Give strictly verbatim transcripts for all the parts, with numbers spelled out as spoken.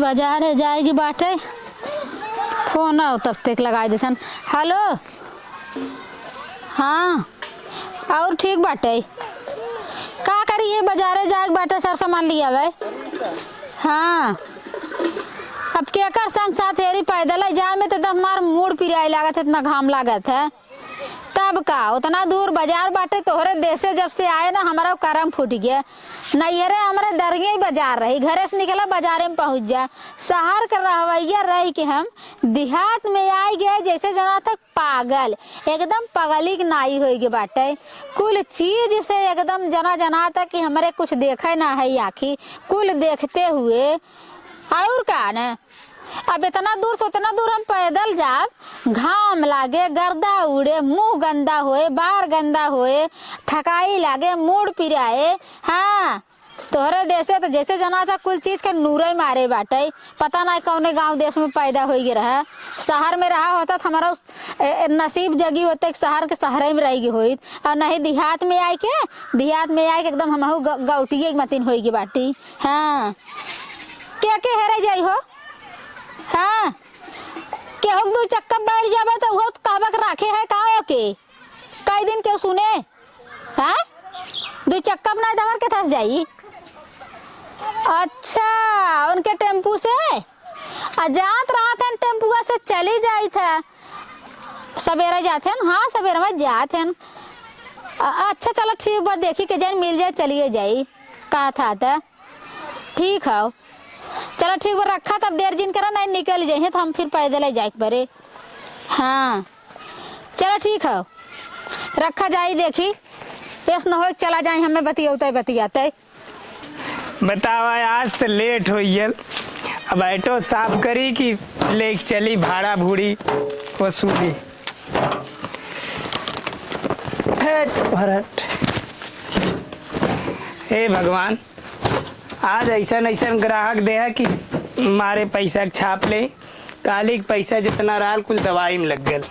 बाजारे जाएगी बाटे, फोन आओ तब तक लगाई देथन। हेलो, हाँ, और ठीक बाटे? का करी, ये बाजारे जाए के बाटे, सर सामान लियावे। हाँ, अब केकर संग साथ हेरी, पैदल ही जाए में तो एकदम हमार मूड़ पिराए लागत है, इतना घाम लागत है। तब का, उतना दूर बाजार बाटे, तोहरे देसे जब से आए ना, हमारा करम फूट गया। नैहरे हमरे दरिये ही बाजार रही, घरे से निकला बाजारे में पहुँच जा। शहर के रहवैया रह के हम देहात में आई गए, जैसे जना था पागल, एकदम पगली के नाई होई गए बाटे। कुल चीज से एकदम जना जना था कि हमरे कुछ देखे ना है आँखी, कुल देखते हुए। और का न, अब इतना दूर से उतना दूर हम पैदल जाब, घाम लागे, गर्दा उड़े, मुँह गंदा होए, बार गंदा होए, थकाई लागे, मूड़ पिराए। हाँ, तोहरे देसे तो जैसे जना था कुल चीज के नूरे मारे बाटे। पता नहीं कौने गाँव देश में पैदा होई गए रहा, शहर में रहा होता तो हमारा उस, ए, ए, नसीब जगी होते कि शहर के शहरे में रह गई होई, और नहीं देहात में आए के, देहात में आए के एकदम हमहू ग-, गौटिये के मतिन होई गई बाटी। हाँ, के के हेरे जाई हो? हाँ, केहू के दू चक्का बैठ जाबे तो उहो कहबक राखे है का ओके? कई दिन केहू सुने? हाँ, दू चक्का में ना दबर के थस जाई। अच्छा, उनके टेम्पू से आ जात रहत हन, टेम्पुआ से चली जाइत है। सवेरे जात हन, हाँ, सवेरे में जात हन। अ-, अच्छा, चलो ठीक बा, देखी के जन मिल जाए, चलिए जाई। का था त? ठीक हौ। चलो ठीक बा, रखा तब, देर जिन करा, नहीं निकल जाइए तो हम फिर पैदल ही जाए के परे। हाँ, चलो ठीक हौ, रखा जाई, देखी, ऐस न हो चला जाए, हमें बतियाते बतियाते। बतावा, आज तो लेट हो गयल। अब ऑटो साफ करी कि लेके चली भाड़ा भूड़ी वसूली। हट, हट। हे भगवान, आज ऐसन ऐसन ग्राहक देहा कि मारे पैसा के छाप ले। काली के पैसा जितना रहल कुल दवाई में लग गल।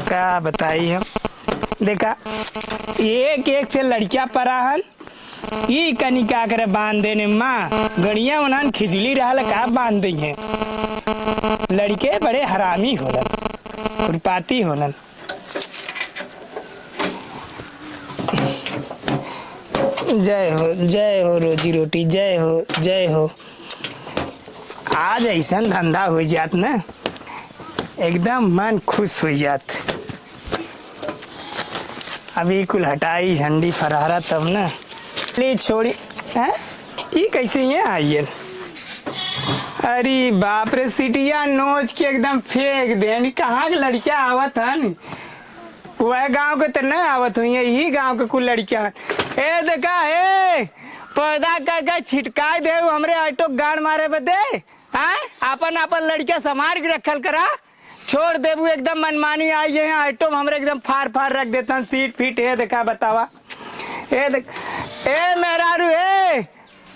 का बताई हम, देखा, एक एक से लड़किया परा हन। ई कनिका करे बांध देने माँ, गड़िया उन्हन खिचली रहल का बांध दई है। लड़के बड़े हरामी होलन, खुरपाती होलन। जय हो, जय हो रोजी रोटी, जय हो, जय हो। आज ऐसन धंधा हो जात न, एकदम मन खुश हो जात। अभी कुल हटाई झंडी फरहरा तब न। ले छोड़ी, हैं? ई कैसे ये आइल? अरे बाप रे, सिटिया नोच के एकदम फेंक देन। कहाँ के लड़किया आवत हन? वह गांव के त न आवत हुई, यही गांव के कुल लड़किया हन। ए देखा, ए, पैदा कर कर छिटकाई दे हमरे ऑटो गाड़ मारे बदे। हैं? आपन, आपन लड़किया संभार के रखल करा। छोड़ देबू एकदम मनमानी आई, ये ऑटो में हमरे एकदम फार फार रख देतन, सीट फीट है, देखा, बतावा। ए देख, ए मेहरारू, ए,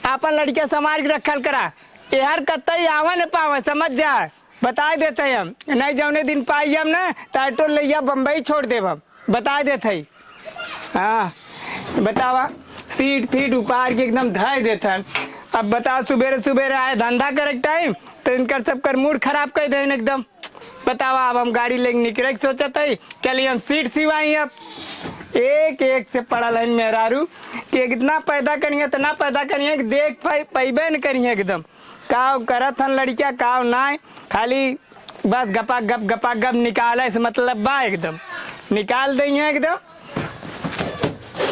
आपन लड़किया संभार के रखल करा। एहर कतई आवे न पावे, समझ जा, बताए देते हम। नहीं, जौने दिन पाई हम ना, तो ऑटो लइया बम्बई छोड़ देब हम। बताए देत हई। हाँ, बतावा, सीट फीट उपार के एकदम धाय देत हन। अब बताओ, सुबेरे सुबेरे आए धंधा करे के टाइम, तो इनकर सबकर मूड खराब कर देन एकदम। बतावा, अब हम गाड़ी लेके निकले के सोचत हई, चली हम सीट सिवाई अब। एक एक से पड़ल हन मेहरारू कि इतना पैदा करिए, इतना पैदा करिए कि देख पाई, पैबे न करिए एकदम। काव करत हन लड़किया, काव नाय, खाली बस गपा गप, गपा गप निकाले से मतलब बा एकदम। निकाल दइहे एकदम।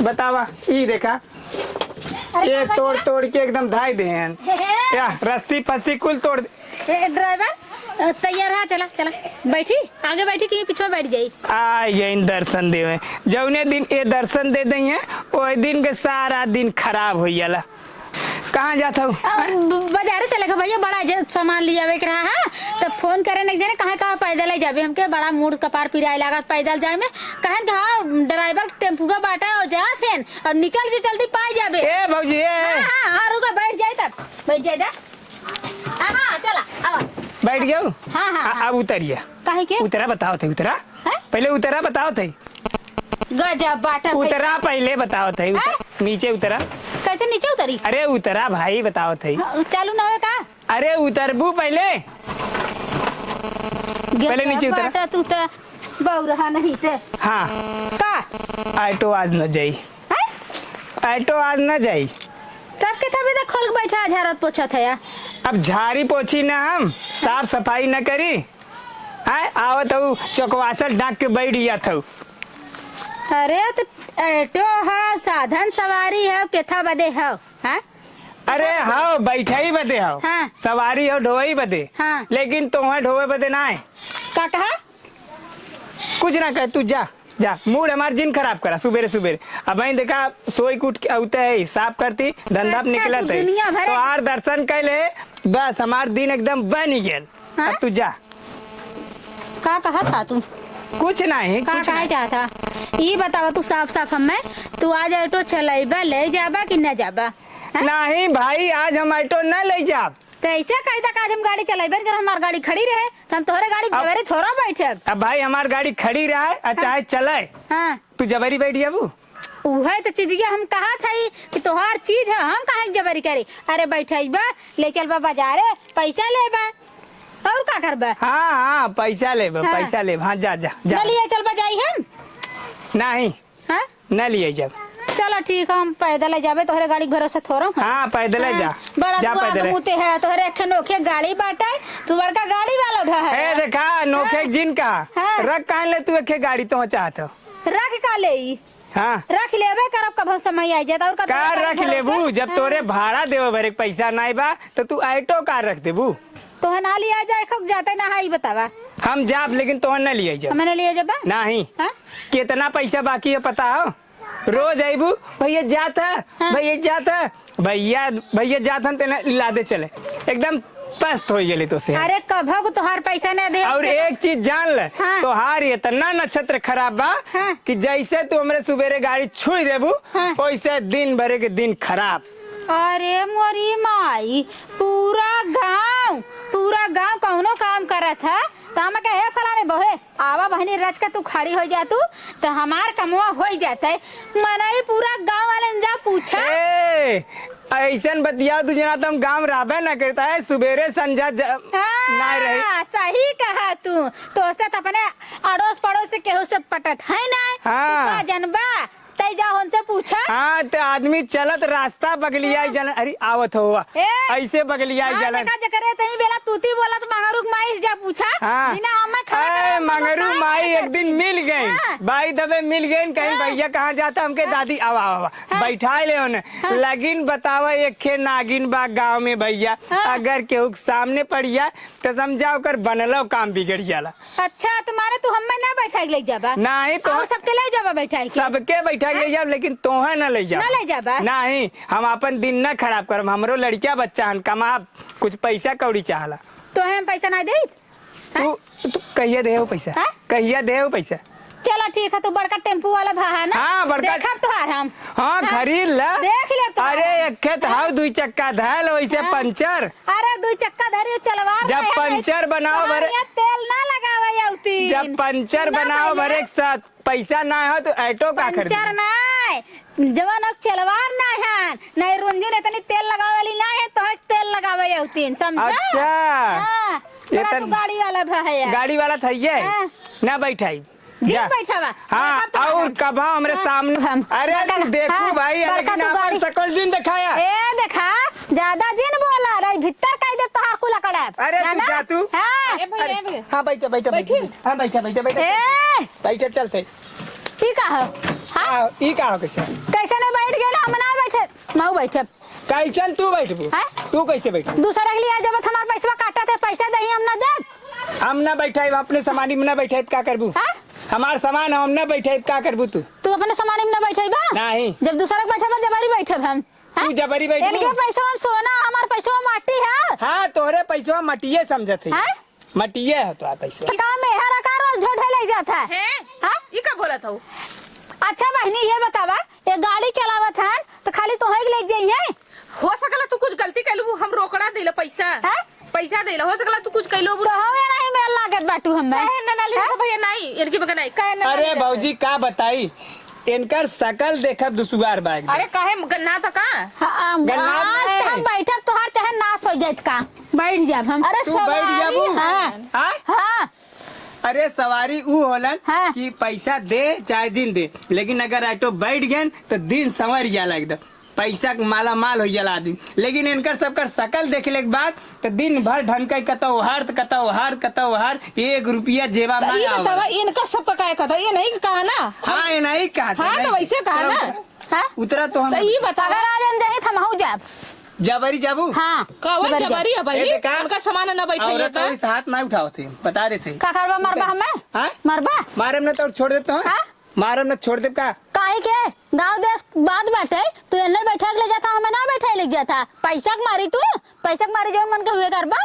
बतावा, ई देखा, अरे ये का तोड़ बच्चा? तोड़ के एकदम धाई देहन। हे, हे। या रस्सी पस्सी कुल तोड़ दे। ए, ड्राइवर, अ, तैयार है, चला, चला। बैठी, आगे बैठी कि ये पीछे बैठ जाई? आ गइन दर्शन देवे। जौने दिन ये दर्शन दे दइहे, ओए दिन के सारा दिन खराब हो जाला। कहाँ जात हऊ? अ, ब-, बाजारे चले के भैया, बड़ा जे सामान लियावे के रहा है, तो फोन करे नहीं जाने कहाँ कहाँ पैदल ही जाबे। हमके बड़ा मूड कपार पिराए लागत पैदल जाए में। कहन कि हाँ, ड्राइवर टेम्पुआ बाटा और जात हेन, और निकल जो जल्दी पाई जाबे। ए भौजी, ए। हाँ, हाँ, हाँ, रुका, बैठ जाए तब, बैठ जाए जा। हाँ, हाँ, चला, आवा। बैठ गयो? हाँ, हाँ, आ, हाँ। अब उतरिया। काहे के? उतरा बताओ थे, उतरा। हैं? पहले उतरा बताओ थे। गजब बाटा भाई। उतरा पहले बताओ थे, उतर-, हैं? नीचे उतरा। कैसे नीचे उतरी? अरे उतरा भाई, बताओ थे। हाँ, चालू ना होए का? अरे उतरबू पहले। पहले नीचे उतरा। बाटा तू त बौरहा नहीं ते। हाँ। का? ऑटो आज न जाई। हैं? ऑटो आज न जाई। तब के तभी तो खोल के बैठा, झाड़त पोछत है या। अब झाड़ी पोछी ना हम, साफ सफाई न करी। हैं? आवत हऊ चौकवासल डाक के बैठ जात हऊ। अरे त ऑटो है, साधन सवारी है, केथा बदे है, हैं? अरे हाँ, बैठई बदे हौ। हाँ। सवारी हौ ढोवई बदे। हाँ। लेकिन तोहैं ढोवे बदे नाहीं। का कहा? कुछ ना कहे, तू जा, जा। मूड हमार जिन खराब करा सुबेरे सुबेरे। अबहीं देखा, सोई के उठ के अउते ही, साफ करती, धंधा पे अच्छा, निकलत तू ही। दुनिया भर तोहार दर्शन कैले, बस हमार दिन एकदम बन गेल। हाँ? अब तू जा। का कहा था तू? कुछ नहीं, का कुछ कहा नहीं। चाहता? ई बतावा तू साफ साफ हमें, तू आज ऑटो चलाइबा, ले जाबा कि न जाबा? हैं? नहीं भाई, आज हम ऑटो न ले जाब। तो ऐसे कह दा कि आज हम गाड़ी चलाइबे, अगर हमार गाड़ी खड़ी रहे, तो हम तोहरे गाड़ी अब जबरी थोड़ा बैठब। अब भाई, हमार गाड़ी खड़ी रहे, और हाँ। चाहे चले, हाँ। तू जबरी बैठ जाबू? उहे तो चीजिया हम कहा था कि तोहार चीज है, हम काहे के जबरी करी? अरे बैठइबा, ले चलबा बाजारे, पैसा लेबा, और का करबा? हाँ, हाँ, पैसा लेबा, हाँ। पैसा लेबा, हाँ, जा, जा, जा। न लिए चलबा जाई हम? नहीं। हाँ? न लिए जब। चलो ठीक है, हम पैदल जाबे, तोहरे गाड़ी के भरोसे थोड़ा हम। हाँ, पैदल हाँ, जा। बड़ा जा दुआर पैदल। मुते है, तोहरे एक नोखे गाड़ी बाटे, तू बड़का गाड़ी वाला भा है। ए, देखा, नोखे हाँ। जिन का। हाँ। रख काहे ले तू एक गाड़ी तो चाहत हो? रख का लेई? हाँ। रख लेबे करब, कभो समय आ जात, और का का तोहरे रख भरोसे? लेबू? जब हाँ। तोरे भाड़ा देवे भरे के पैसा नाई बा, तो तू ऑटो का रख देबू? तोहन ना लिया जाए, खूब जाते ना, हाँ, ई बतावा। हम जाब, लेकिन तोहन ना लिया जाब। हमें ना लिया जाबा? नहीं। हाँ? कितना पैसा बाकी है पता हो? रोज अइबू, "भैया जात है, हाँ। भैया जात है।" भैया, भैया जात हन, तेने लादे चले। एकदम पस्त होइ गेली तोसे। अरे, कभो को तोहार पैसा ना दे। और एक चीज जान ले, हाँ। तोहार इतना नक्षत्र खराब बा हाँ। कि जैसे तू हमरे सुबेरे गाड़ी छुई देबू, हाँ। वैसे दिन भरे के दिन खराब। अरे मोरी माई, पूरा गांव, पूरा गांव कौनो काम करत है, तो हम कहे, "हे फलाने बहे, आवा बहिनी रच के तू खड़ी होइ जा तू, तो हमार कमवा होइ जाते।" मनई पूरा गांव वालन जा पूछा। ए, ऐसन बतिया तू जना तो हम गांव रहबे न करता है, सुबेरे संझा ज-, हाँ, ना रही। सही कहा तू, तोसे तो अपने अड़ोस पड़ोस से केहू से पटत है ना, हाँ। तू का जनबा, तै जा उनसे पूछा। हाँ, त आदमी चलत रास्ता बगलियाई हाँ। जालन, अरे आवत हो, ए, ऐसे बगलियाई हाँ, जालन। देखा जकरे तही बेला तूती बोलत मंगरू के माई से जा पूछा। हाँ। बिना हमें खड़ा ए, खड़ा मंगरू माई एक दिन मिल गई। हाँ। बाई दबे मिल गई, कहीं हाँ। भैया कहाँ जाता, हमके हाँ। दादी आवा, आवा, आवा। हाँ। बैठाए ले उन्हें। हाँ। लेकिन बतावा, एक खे नागिन बा गाँव में भैया, हाँ। अगर केहू के सामने पड़ जाए, तो समझा ओकर बनलो काम बिगड़ जाला। अच्छा, तुम्हारे तू हमें ना बैठाई के ले जाबा? नहीं तो और सबके ले जाबा बैठाई के? सबके बैठाई के ले हाँ? जाब, लेकिन तोहे ना ले जाब। ना ले जाबा? नहीं, हम अपन दिन ना खराब करब। हमरो लड़किया बच्चा हन, कमाब, कुछ पैसा कौड़ी चाहला। तोहे हम पैसा ना देब? तू, तू कहिया देहू पैसा? हाँ? कहिया देहू पैसा? चला ठीक है, तू बड़का टेम्पू वाला भा है ना? हाँ, बड़का देखब तोहार हम। हाँ, हाँ? खरीद ला। देख ले तोहार अरे, हम। एक खेत हाँ? हाउ दुई चक्का धैल, वैसे हाँ? पंचर। अरे, दुई चक्का धरी चलवा जब रहे हैं, पंचर बनाओ भरे, तोहर ये तेल ना लगावे अउती। जब पंचर सुना बनाओ भैया। भरे एक साथ पैसा ना हो तो ऑटो का खरीदे? पंचर ना, जवन अब चलवार ना है, नहीं रुंझुन इतनी तेल लगावे वाली ना है, तो है तेल लगावे अउतीन, समझा? अच्छा। हाँ, बड़ा इतन तू गाड़ी वाला भा है यार। गाड़ी वाला था ये? हाँ। ना बैठाई। जिन जा। बैठावा। हाँ, बड़का तू और गाड़ी। कबा हमरे हाँ। सामने। हम। अरे, बड़का तू ना। देखू हाँ, भाई, बड़का लेकिन तू आपन गाड़ी। सकल जिन दिखाया। ए, देखा, ज्यादा जिन बोला, रही भीतर कह दे तोहार कुल अकड़ब। अरे, तू जाना? जा तू। हाँ। ए भैया, ए भैया। हाँ, बैठा, बैठा, बैठी? बैठा। हाँ, बैठा, बैठा, बैठा। ए। बैठा, चलते। ई का हो? हाँ? हाँ, ई का हो कैसे? कैसे नहीं बैठ गेल? हम ना बैठे, मऊ बैठे। कैसन तू बैठबू? हैं? तू कैसे बैठबू? दूसरे के लिए जब हमार पैसवा काटत है, पैसा दही हम ना देब। हम ना बैठाइब, अपने सामानी में ना बैठाइब, का करबू? हैं? हमार सामान हम ना बैठाइब, का करबू तू? तू अपने सामानी में ना बैठाइबा? नहीं। जब दूसरा के बैठाबा, जबरी बैठब हम। तू हैं? जबरी बैठबू? इनके पैसवा में सोना, हमार पैसवा माटी है। हाँ, तोहरे पैसवा मटिए समझत है। हैं? मटिए है तो पैसवा। का मेहर का रोज ढोढे ले जात है? हैं? हाँ? ई का बोलत हऊ? अच्छा बहिनी, ये बतावा, ये गाड़ी चलावत हन, तो खाली तोहे के लेके जाई है? हो सकला तू कुछ गलती कैलू, हम रोकड़ा देला पैसा। हैं? पैसा देला, हो सकला तू कुछ कैलू। तो हवे नहीं मेरा लागत बाटू हमें। काहे ना, ना ले हैं? तो भैया नहीं, इनके बगैर नहीं, काहे ना, ना अरे ले? भौजी, का बताई, इनकर शकल देखब दुसुआर बा एकदम। अरे काहे, गन्ना त का? हाँ, गन्ना आज नहीं। हम बैठब तोहार चाहे नाश हो जाइत का, बैठ जाब हम। अरे तू बैठ सवारी जाबू? हाँ। हाँ? हाँ। अरे सवारी ऊ होलन हाँ। कि पैसा दे चाहे दिन दे, लेकिन अगर ऑटो बैठ गए तो दिन संवर जाला एकदम। पैसा के माला माल हो जाला आदमी। लेकिन इनकर सबकर शकल देखले के बाद तो दिन भर ढनकै कतौ हर, कतौ हर, कतौ हर, एक रुपया जेबा त में ई आवत। बतावा, इनका सबका काहे कहता? ये नहीं कहा ना? हाँ, ये नहीं कहा था, हाँ, नहीं तो वैसे कहा कहा। ना? हाँ? उतरा तो हम तो ई बतावा। अगर आ जान जाही, तो हमहू जाब। जबरी जाबू? हाँ, कवन जबरी जाब। जबरी है भाई? ए, देखा, उनका सामान ना बैठाइए औरत तो। इस हाथ ना उठावत है, बता देते हैं। का करबा, मरबा हमें? हाँ? मरबा? मारे में तो छोड़ देते हैं। हाँ? मारब न छोड़ देब का? काहे के? गाँव देश बात बाटे, तू एन्ने बैठा के ले जाता, हमें ना बैठा ले जाता। पैसा के मारी तू, पैसा के मारी जौन मन के हुए करबा।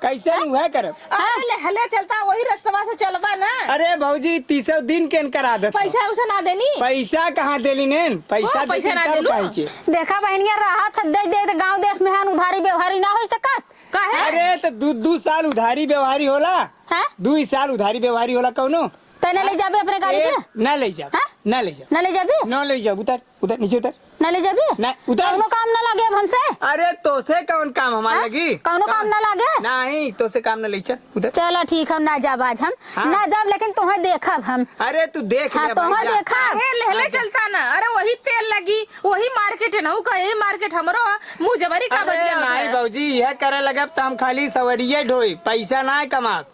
कैसे हाँ? हुए करब? हाँ? अरे ले, हले चलता, वही रस्तवा से चलबा ना। अरे भौजी, तीसौ दिन के इनकर आदत है। पैसा उसे ना देनी? पैसा कहाँ देली नेन? पैसा ओ, पैसा देती ना तब देलू? काहे के? देखा बहनिया, राहत है, दे दे, तो गाँव देश में हन उधारी व्यवहारी ना हो सकत। काहे? अरे तो दू, दू साल उधारी व्यवहारी होला। हाँ? दू साल उधारी व्यवहारी होला कौनो? तै ना ले जाबे अपने गाड़ी ए, पे? ना ले जाब। हाँ? ना ले जाब। ना ले जाबे? ना ले जाब। उतर, उतर, नीचे उतर। ना ले जाबे? ना, उतर। कौनो काम ना लागे अब हमसे? अरे, तोसे कौन काम हमार हाँ? लगी? कौनो काम कौन? ना लागे? नहीं, तोसे काम ना ले, चल, उतर। चला ठीक है, ना जाब आज हम। हाँ। ना जाब, लेकिन तोहे देखब हम। अरे, तू देख हाँ, ले भाई, तोहे जा। देखब। काहे लेहले अरे। चलता ना? अरे, वही तेल लगी, वही मार्केट है ना, ऊ कहे, "यही मार्केट हमरो है, मुँह जबरी का अरे, बतिया नहीं है?" भौजी, यह करे लगब तो हम खाली सवरिये ढोई, पैसा ना कमाब।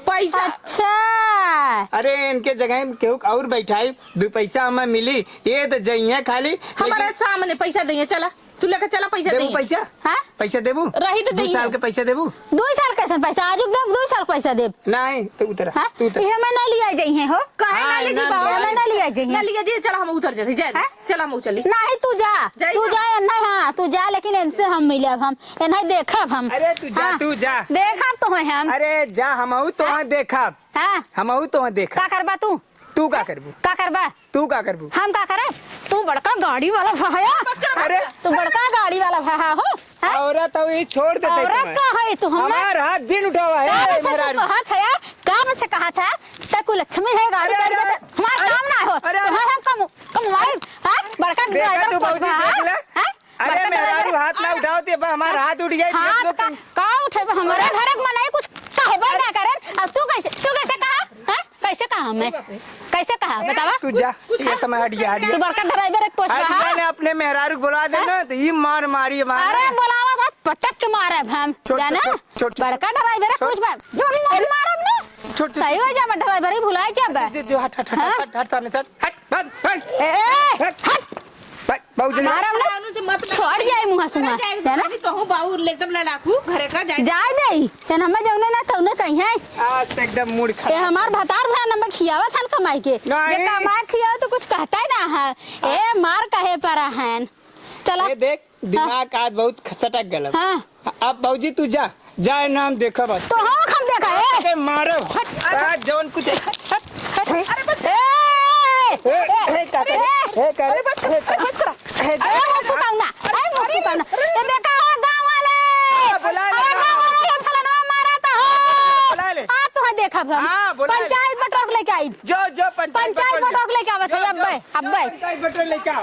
पैसा। अच्छा। अरे, इनके जगह में केहू और बैठाई, दू पैसा हमें मिली, ये तो जइहे खाली, हमारा लेकिन सामने पैसा दइहे, चला, तू लेके चला, पैसा देबू दइहे। पैसा? हाँ? पैसा देबू? रही तो दू दइहे। साल के पैसा देबू? दू साल कैसन पैसा? आजुक देब, दू साल पैसा देब। नहीं, तो उतरा, हाँ? तू उतर। इहे में ना लिया जइहे हो। काहे ना हाँ, ले ना जी बाबा? लिया। इहे में ना लिया जइहे। ना लिया जी, चला हम उतर जाते, जा। हाँ? चला हम चली। नहीं, तू जा। जाई तू ना। जा, नहीं, हाँ, तू जा, लेकिन इनसे हम मिलब हम। एन्है देखब हम। अरे तू जा, हाँ, तू जा। देखब तोहे हम। अरे जा, हमहू तोहे हाँ? देखब। हाँ। हमहू तोहे देखब। का करबा तू? तू का करबू? का करबा? तू का करबू? हम का करब? तू बड़का गाड़ी वाला भा हया। अरे। तू बड़का गाड़ी वाला भा हा हो। हाँ? औरत हो, ई छोड़ देते औरत तुम्हें। का है तू? हमार हमार हाथ जिन उठावा है, का से तू मेहरारू। कहत है? का से कहत है? ते कुल लक्ष्मी है, गाड़ी अरे, गाड़ी अरे, का ते-, हमार अरे, काम ना हो। अरे, अरे। तुम्हें हम कम, कम वाइफ, हाँ? बड़का देखा ड्राइवर तू कुछ भौजी, भा, देख ले। हाँ? अरे, बड़का मेहरारू ड्राइवर, हाथ ना हाँ। उठाओ, ते बा हमार हाथ उठ जाए, हाथ देख लो का, तुम। का उठेबे? हमरे घर के मनई कुछ कहबे ना करेन। अब तू कैसे, तू कैसे कहा? हैं? कैसे कहा हमें? कैसे कहा? बतावा। तू जा, ये समय हट गया, हट गया। तू बड़का ड्राइवर एक पोस्ट आज रहा। मैंने अपने मेहरारू को बुला देना, हाँ? तो ये मार मारी है, मार। अरे, बुलावा बात पटक के मारब हम, छोड़, जाना? छोड़, छोड़, छोड़, बड़का ड्राइवर है, छोड़। कुछ बात। जो मार मारब ना। छोड़, छोड़, सही हो जाबे, ड्राइवर ही भुला जाबे। जो, जो, हट, हट, हट, हाँ? हट, हट, सामने से हट। हट, हट। ए, ए, हट। हट। भाई, बाबूजी ने मारब ना। कानून से मत लड़। छोड़ जाए मुँह सुँह, अरे, जाए है ना? नहीं तो हूँ बाबू, ले एकदम लड़ाकू, घरे का जाए। जाए दे, तेन हमें जौने ना तौने कही है। आज तो एकदम मूड ए, खराब। हमार भतार भैन हमें खियावत हन कमाई के। नहीं। जे कमाई खियाओ तो कुछ कहता ही ना है। ए, मार कहे पर हन। चला। ए, देख, हाँ। दिमाग आज बहुत सटक गलत। हाँ। अब भौजी तू जा, जा ना हम देखब आज। तो हम, हम देखा, ए। अरे मारो। हट। आज जौन कुछ हट, हट, हट। अरे बस। ए! ए, ए, का करे? ए! ए, का करे? अरे बस, ए, का अरे बस करा। ए, अरे मुँह फुकाऊ ना, ए मुँह फुकाऊ ना। ये देखा हो गाँव वाले। हाँ, बुला ले, अरे बुला गाँव ले। वाले, ये फलनवा मारा था हो। बुला ले। आज तो हम देखब हम। हाँ, बुला ले। पंचायत बटोर के लेके आई। जो, जो पंचायत पंचायत बटोर बटोर के लेके आवत है, जो, अब्बे, जो, अब्बे। पंचायत बटोर लेके आ।